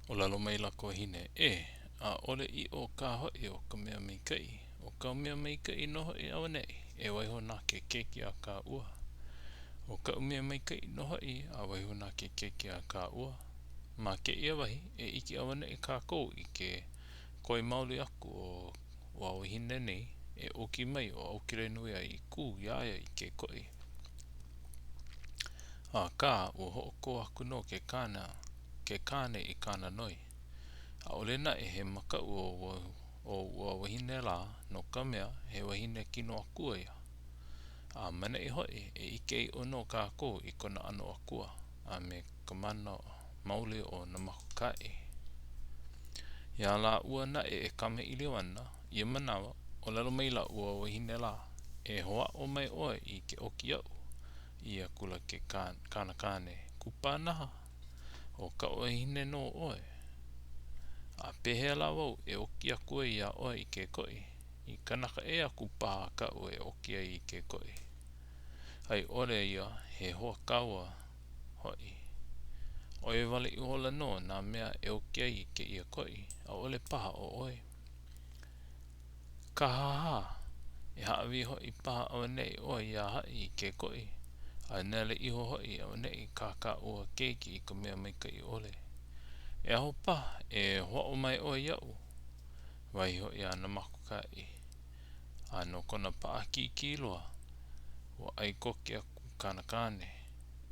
ʻŌlelo maila ka wahine, "E, ʻaʻole ʻiʻo kā hoʻi o ka mea maikaʻi, ʻo ka mea maikaʻi nō hoʻi auaneʻi e waiho na ke keiki a kāua. ʻO kaʻu mea maikaʻi nō hoʻi a waiho na ke keiki a kāua." Ma kēia wahi, e ʻike auaneʻi kākou i ke koi maoli aku o ua wahine nei e ʻoki mai ʻo ʻAukelenuiaʻīkū iā ia i ke koʻi. Akā, ua hoʻokō aku nō ke kāne ke kāne i kāna noi. ʻAʻole naʻe he makaʻu o ua wahine lā, no ka mea, he wahine kino akua ia. A maneʻi hoʻi, e ʻike ʻiʻo nō kākou i kona ʻano akua a me ka mana maoli o Nāmakaokaʻi. Iā lāua naʻe e kamaʻilio ana, ia manawa, ʻōlelo maila ua wahine lā, E hoʻāʻo mai ʻoe i ke ʻoki iaʻu. ʻĪ akula ke kāna kāne, Kupanaha! ʻO kaʻu wahine nō ʻoe. A pehea lā wau e ʻoki aku ai iā ʻoe i ke koʻi? I kanaka ʻē aku paha kaʻu e ʻoki ai i ke koʻi. A i ʻole ia, he hoa kāua hoʻi. ʻOi wale ihola nō nā mea e ʻoki ai i kēia koʻi, ʻaʻole paha ʻo ʻoe. Kāhāhā! E hāʻawi hoʻi paha auaneʻi ʻoe iā haʻi i ke koʻi, a nele iho hoʻi auaneʻi kā kāua keiki i ka mea maikaʻi ʻole. E aho paha e hoʻāʻo mai ʻoe iaʻu, wahi hoʻi a Nāmakaokaʻi. A no kona paʻakikī loa, ua ʻae koke aku kāna kāne,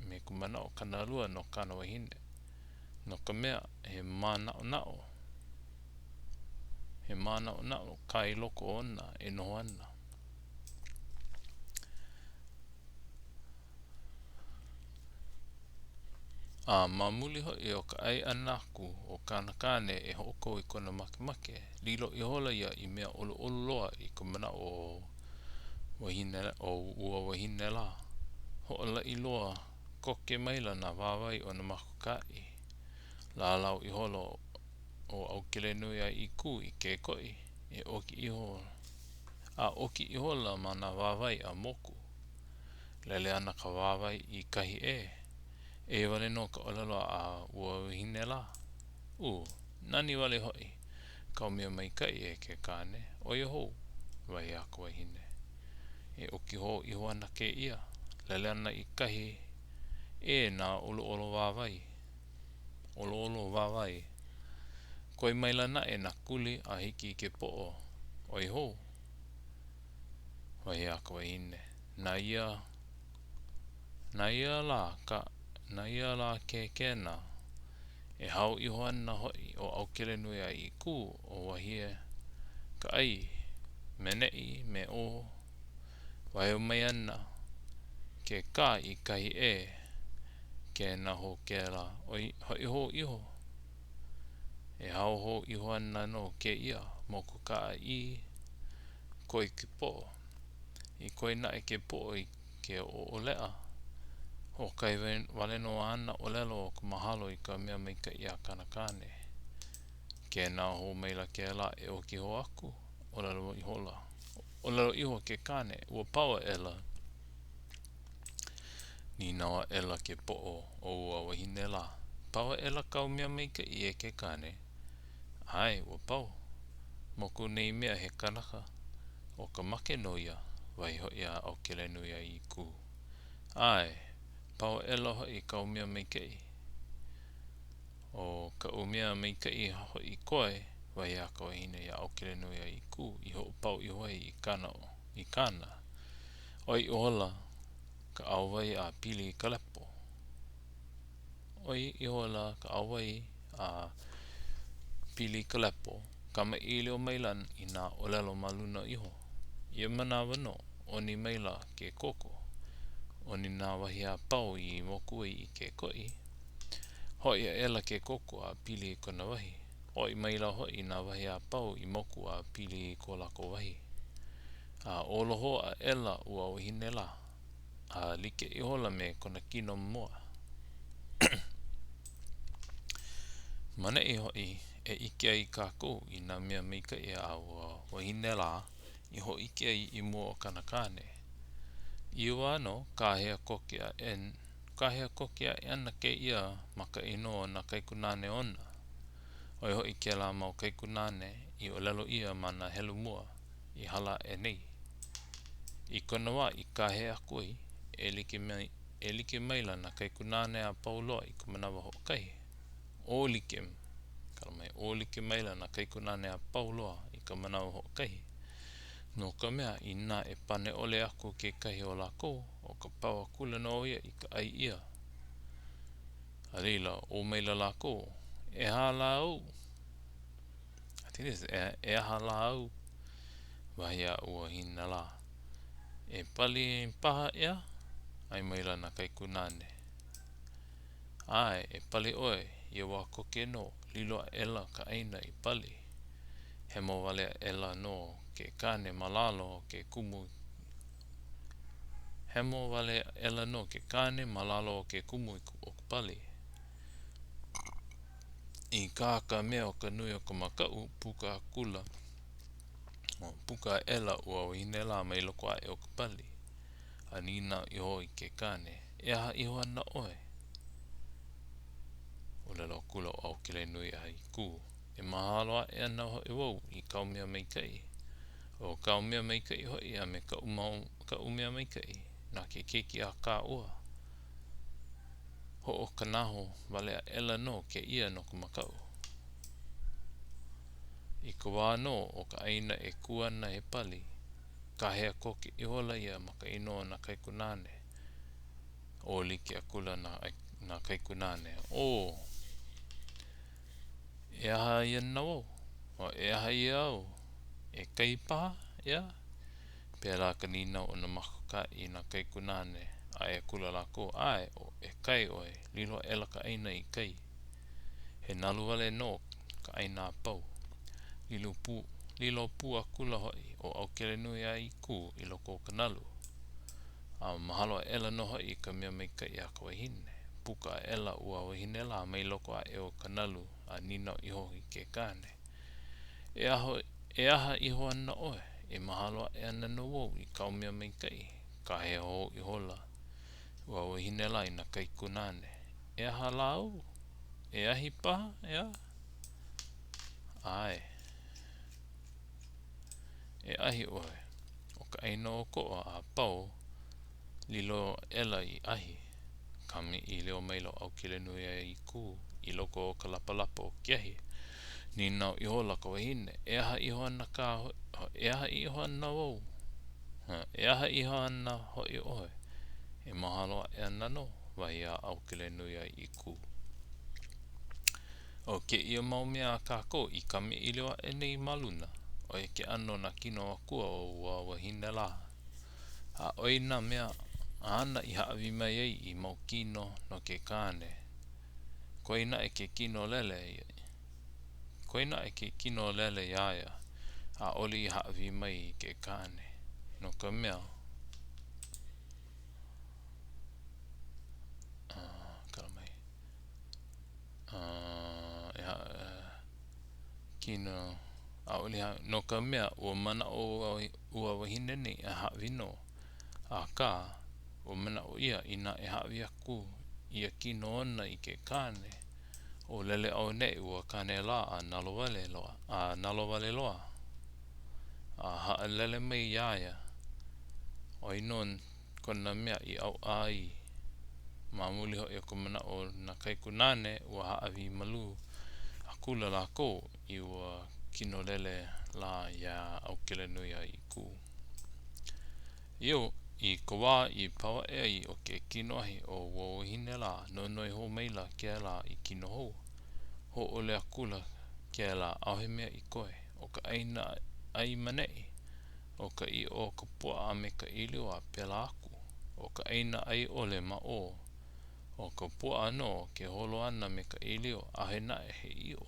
me ka manaʻo kānalua no kāna wahine, no ka mea, he mānaʻonaʻo. He mānaʻonaʻo kā i loko ona e noho ana. A ma muli hoʻi o ka ʻae ʻana aku o kāna kāne e hoʻokō i kona makemake, lilo ihola ia i mea ʻoluʻolu loa i ka manaʻo o wahine o ua wahine lā. Hoʻolaʻi loa koke maila nā wāwae o Nāmakaokaʻi. Lālau ihola ʻo ʻAukelenuiaʻīkū i ke koʻi e ʻoki iho a ʻoki ihola ma nā wāwae a moku. Lele ana ka wāwae i kahi ʻē. Eia wale nō ka ʻōlelo a ua wahine lā, Ū, nani wale hoʻi kāu mea maikaʻi e ke kāne, ʻoi hou, wahi a ka wahine. E ʻoki hou iho ana kēia, lele ana i kahi ʻē nā ʻoloolo wāwae. ʻOloolo wāwae. Koe maila naʻe nā kuli a hiki i ke poʻo, ʻoi hou, wahi a ka wahine. Na ia, na ia lā ka, na ia lā kekena e hao iho ana hoʻi ʻo ʻAukelenuiaʻīkū o Wahie ka ʻai me neʻi me ʻō. Waio mai ana ke kā i kahi ʻē. Kēnā hou kēlā, ʻoi, hoʻi hou iho. E hao hou iho ana nō kēia, moku ka ʻāʻī, koe ke poʻo. I koe naʻe ke poʻo i ke ʻoʻoleʻa, hoʻokahi wale nō āna ʻōlelo o ka mahalo i ka mea maikaʻi a kāna kāne. Kēnā hou maila kēlā e ʻoki hou aku, ʻōlelo ihola. ʻŌlelo iho ke kāne, ua pau aʻela. Nīnau aʻela ke poʻo o ua wahine lā, Pau aʻela kāu mea maikaʻi e ke kāne? ʻAe, ua pau. Moku nei mea he kanaka, ʻo ka make nō ia, wahi hoʻi a ʻAukelenuiaʻīkū. ʻAe, pau aʻela hoʻi kāu mea maikaʻi. ʻO kaʻu mea maikaʻi hoʻi koe, wahi a ka wahine iā ʻAukelenuiaʻīkū i hoʻopau iho ai i kāna i kāna. ʻOi ihola ka ʻauwai a pili i ka lepo. ʻOi ihola ka ʻauwai a pili i ka lepo, kamaʻilio maila i nā ʻōlelo ma luna iho. Ia manawa nō, ʻoni maila ke koko. ʻOni nā wahi a pau i moku ai i ke koʻi. Hoʻi aʻela ke koko a pili i kona wahi. Hoʻi maila hoʻi nā wahi a pau i moku a pili i ko lākou wahi. A ʻōloho aʻela ua wahine lā, a like ihola me kona kino mua. Maneʻi hoʻi e ʻike ai kākou i nā mea maikaʻi a ua wahine lā i hōʻike ai i mua o kāna kāne. I ia wā nō, kāhea koke aʻe Kāhea koke aʻe ana kēia ma ka inoa o nā kaikunāne ona. ʻO ia hoʻi kēlā mau kaikunāne i ʻōlelo ʻia ma nā helu mua i hala aʻe nei. I kona wā i kāhea aku ai, e like mai, e like maila nā kaikunāne a pau loa i ka manawa hoʻokahi. ʻŌ like, kala mai, ʻō like maila nā kaikunāne a pau loa i ka manawa hoʻokahi. No ka mea, inā e pane ʻole aku kekahi o lākou, ʻo ka pau akula nō ia i ka ʻai ʻia. A laila, ʻō maila lākou, E hā lā au? I think this is e, e aha lā au? Wahi a ua wahine lā. E pali paha, ʻeā? ʻAe maila nā kaikunāne. ʻAe, e pali ʻoe, ia wā koke nō, lilo aʻela ka ʻāina i pali. Hemo wale aʻela nō ke kāne ma lalo o ke kumu Hemo wale aʻela nō ke kāne ma lalo o ke kumu o ka pali. I kā ka mea o ka nui o ka makaʻu, puka akula, puka aʻela ua wahine lā mai loko aʻe o ka pali, a nīnau iho i ke kāne, E aha iho ana ʻoe? ʻŌlelo akula ʻo ʻAukelenuiʻaikū, E mahalo aʻe ana hoʻi wau i kāu mea maikaʻi. ʻO kāu mea maikaʻi hoʻi a me kaʻu mau, kaʻu mea maikaʻi, na ke keiki a kāua. Hoʻokanaho wale aʻela nō kēia no ka makaʻu. I ka wā nō o ka ʻāina e kū ana he pali, kāhea koke ihola ia ma ka inoa o nā kaikunāne. ʻŌ like akula nā, nā kaikunāne, Ō! E aha ia ana wau? E aha ia au? E kai paha, ʻeā? Pēlā ka nīnau o nā mākākā i nā kaikunāne. ʻAe akula lākou, ʻAe, e kai ʻoe, lilo aʻela ka ʻāina i kai. He nalu wale nō ka ʻāina a pau. Lilo pū, lilo pū akula hoʻi ʻo ʻAukelenuiaʻīkū i loko o ka nalu. A mahalo aʻela nō hoʻi i ka mea maikaʻi a ka wahine. Puka aʻela ua wahine lā mai loko aʻe o ka nalu a nīnau iho i ke kāne, E aho, e aha iho ana ʻoe? E mahalo aʻe ana nō wau i kāu mea maikaʻi. Kāhea hou ihola ua wahine lā i nā kaikunāne, E aha lā au? E ahi paha, ʻeā? ʻAe. E ahi ʻoe. ʻO ka ʻāina ʻokoʻa a pau, lilo aʻela i ahi. Kamaʻilio maila ʻo ʻAukelenuiaʻīkū i loko o ka lapalapa o ke ahi. Nīnau ihola ka wahine, E aha iho ana kā e aha iho ana wau? E aha iho ana hoʻi ʻoe? E mahalo aʻe ana nō, wahi a ʻAukelenuiaʻīkū. ʻO kēia mau mea a kākou i kamaʻilio aʻe nei ma luna, ʻo ia ke ʻano o nā kino akua o ua wahine lā. A ʻoi nā mea āna i hāʻawi mai ai i mau kino no ke kāne. Koe naʻe ke kino lele, koe naʻe ke kino lele iā ia, ʻaʻole i hāʻawi mai i ke kāne, no ka mea, kala mai. Kino, ʻaʻole no ka mea, ua manaʻo ua wahine nei e hāʻawi nō. Akā, ua manaʻo ʻia, inā e hāʻawi aku ia kino ona i ke kāne, o lele auaneʻi ua kāne lā a nalowale loa, a nalowale loa, a haʻalele mai iā ia, ʻo ia nō kona mea i ʻauʻa ai. Ma muli hoʻi o ka manaʻo o nā kaikunāne, ua hāʻawi malū akula lākou i ua kino lele lā iā ʻAukelenuiaʻīkū. I ka wā i pau aʻe ai o ke kino ahi o ua wahine lā, nonoi hou maila kēlā i kino hou. Hōʻole akula kēlā, ʻaʻohe mea i koe, ʻo ka ʻaina ʻai maneʻi. ʻO ka ʻiʻo o ka puaʻa a me ka ʻīlio a pēlā aku. ʻO ka ʻaina ʻai ʻole ma ʻō. ʻO ka puaʻa nō ke holo ana me ka ʻīlio, ʻaʻohe naʻe he ʻiʻo.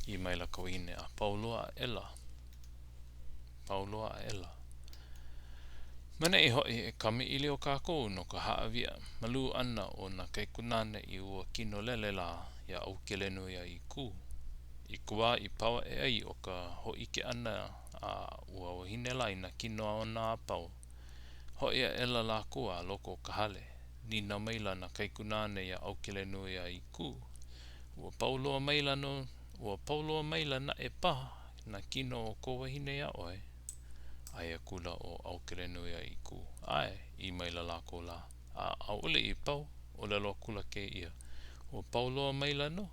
ʻĪ maila ka wahine, a pau loa aʻela. Pau loa aʻela. Maneʻi hoʻi e kamaʻilio kākou no ka hāʻawi malū ʻana o nā kaikunāne i ua kino lele lā iā ʻAukelenuiaʻīkū. I ka wā i pau aʻe ai o ka hōʻike ʻana a ua wahine lā i nā kino ona a pau, hoʻi aʻela lākou a loko o ka hale. Nīnau maila nā kaikunāne iā ʻAukelenuiaʻīkū, Ua pau loa maila nō Ua pau loa maila naʻe paha nā kino o kō wahine iā ʻoe? ʻAe akula ʻo ʻAukelenuiaʻīkū, ʻAe, ʻī maila lākou lā, a ʻaʻole i pau, ʻōlelo akula kēia, ua pau loa maila nō.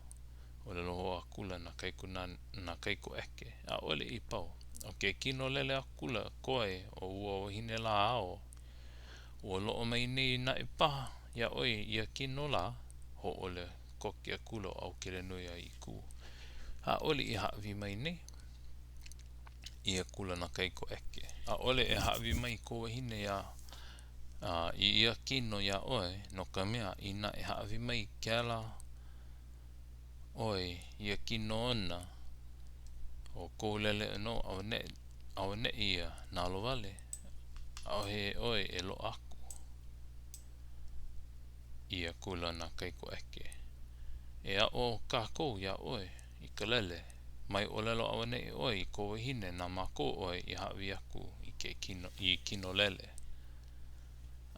ʻŌlelo hou akula nā kaikunāne, nā kaikoʻeke, ʻaʻole i pau. ʻO ke kino lele akula koe o ua wahine lā āu. Ua loaʻa mai nei naʻe paha iā ʻoe ia kino lā? Hōʻole koke akula ʻo ʻAukelenuiaʻīkū, ʻAʻole i hāʻawi mai nei. ʻĪ akula nā kaikoʻeke, ʻAʻole e hāʻawi mai kō wahine iā i ia kino iā ʻoe, no ka mea, inā e hāʻawi mai kēlā ʻoe ia kino ona, ʻo kou lele nō auaneʻi ia nalowale, ʻaʻohe ʻoe e loaʻa aku. ʻĪ akula nā kaikoʻeke, E aʻo kākou iā ʻoe i ka lele, mai ʻōlelo auaneʻi ʻoe i kō wahine na mākou ʻoe i hāʻawi aku i ke kino, i kino lele.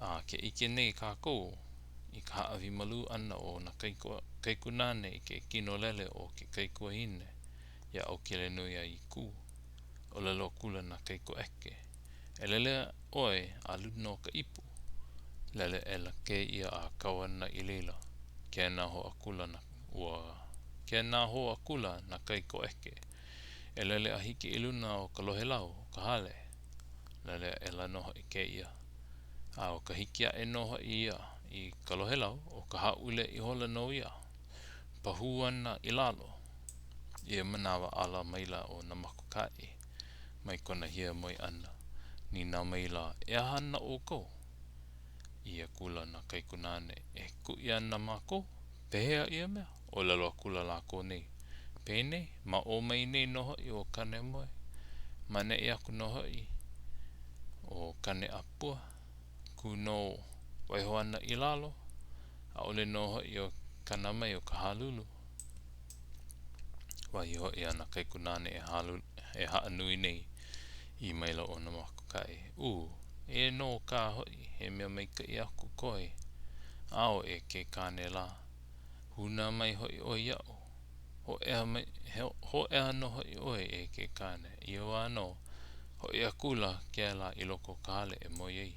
A ke ʻike nei kākou i ka hāʻawi malū ʻana o nā kaikunāne i ke kino lele o ke kaikuahine iā ʻAukelenuiaʻīkū. ʻŌlelo akula nā kaikoʻeke, E lele ʻoe a luna o ka ipu. Lele aʻela kēia a kau ana i laila. Kēnā hou akula nā ua kēnā hou akula nā kaikoʻeke, E lele a hiki i luna o ka lohelau o ka hale. Lele aʻela nō hoʻi kēia. A ʻo ka hiki aʻe nō hoʻi ia i ka lohelau, ʻo ka hāʻule ihola nō ia, pahū ana i lalo. I ia manawa, ala maila ʻo Nāmakaokaʻi mai kona hiamoe ʻana. Nīnau maila, E aha ana ʻoukou? ʻĪ akula nā kaikunāne, E kuʻi ana mākou. Pehea ia mea? ʻŌlelo akula lākou nei, Penei, ma ʻō mai nei nō hoʻi ʻo Kānemoe, ma ʻaneʻi aku nō hoʻi ʻo Kāneʻāpua, kū nō waiho ana i lalo, ʻaʻole nō hoʻi e kana mai ʻo ka halulu. Wahi hoʻi a nā kaikunāne e e haʻanui nei, ʻī maila ʻo Nāmakaokaʻi, Ū, eia nō kā hoʻi he mea maikaʻi aku koe ao e ke kāne lā. Hūnā mai hoʻi ʻoe iaʻu. Hōʻea mai, hōʻea nō hoʻi ʻoe e ke kāne. I ia wā nō, hoʻi akula kēlā i loko o ka hale e moe ai.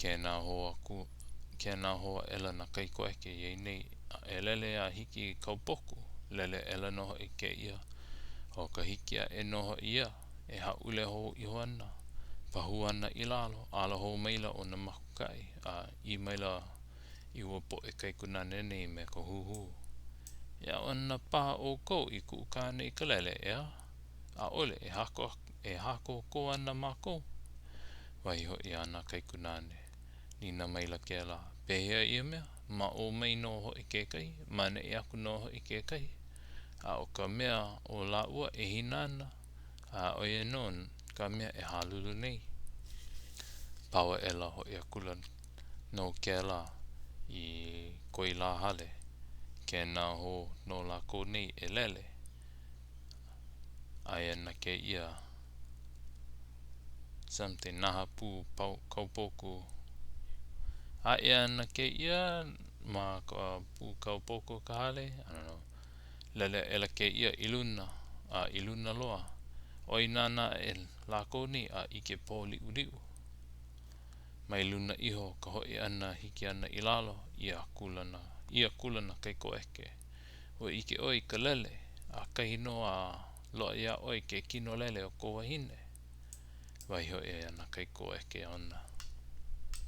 Kēnā hou aku, kēnā hou aʻela nā kaikoʻeke iā ia nei, E lele a hiki i kaupoku, lele aʻela nō hoʻi kēia. ʻO ka hiki aʻe nō hoʻi ia, e hāʻule hou iho ana, pahū ana i lalo, ala hou maila ʻo Nāmakaokaʻi, a ʻī maila i ua poʻe kaikunāne nei me ka huhū, E aʻo ana paha ʻoukou i kuʻu kāne i ka lele, ʻeā? ʻAʻole, e e hākoakoa ana mākou, wahi hoʻi a nā kaikunāne. Nīnau maila kēlā, Pehea ia mea? Ma ʻō mai nō hoʻi kekahi, ma ʻaneʻi aku nō hoʻi kekahi. A ʻo ka mea o lāua e hina ana, a ʻo ia nō ka mea e halulu nei. Pau aʻela hoʻi akula nō kēlā i ko ia lā hale. Kēnā hou nō lākou nei e lele. Aia ana kēia something Nahapū kaupoku. Aia ana kēia ma ka pū kaupoku o ka hale. I don't know. Lele aʻela kēia i luna, a i luna loa. ʻOi nānā aʻe lākou nei a ʻike pōliʻuliʻu. Mai luna iho ka hoʻi ʻana hiki ana i lalo, ʻī akula nā, ʻī akula nā kaikoʻeke. Ua ʻike ʻoe i ka lele, ʻakahi nō a loaʻa iā ʻoe ke kino lele o kō wahine. Wahi hoʻi a nā kaikoʻeke ona.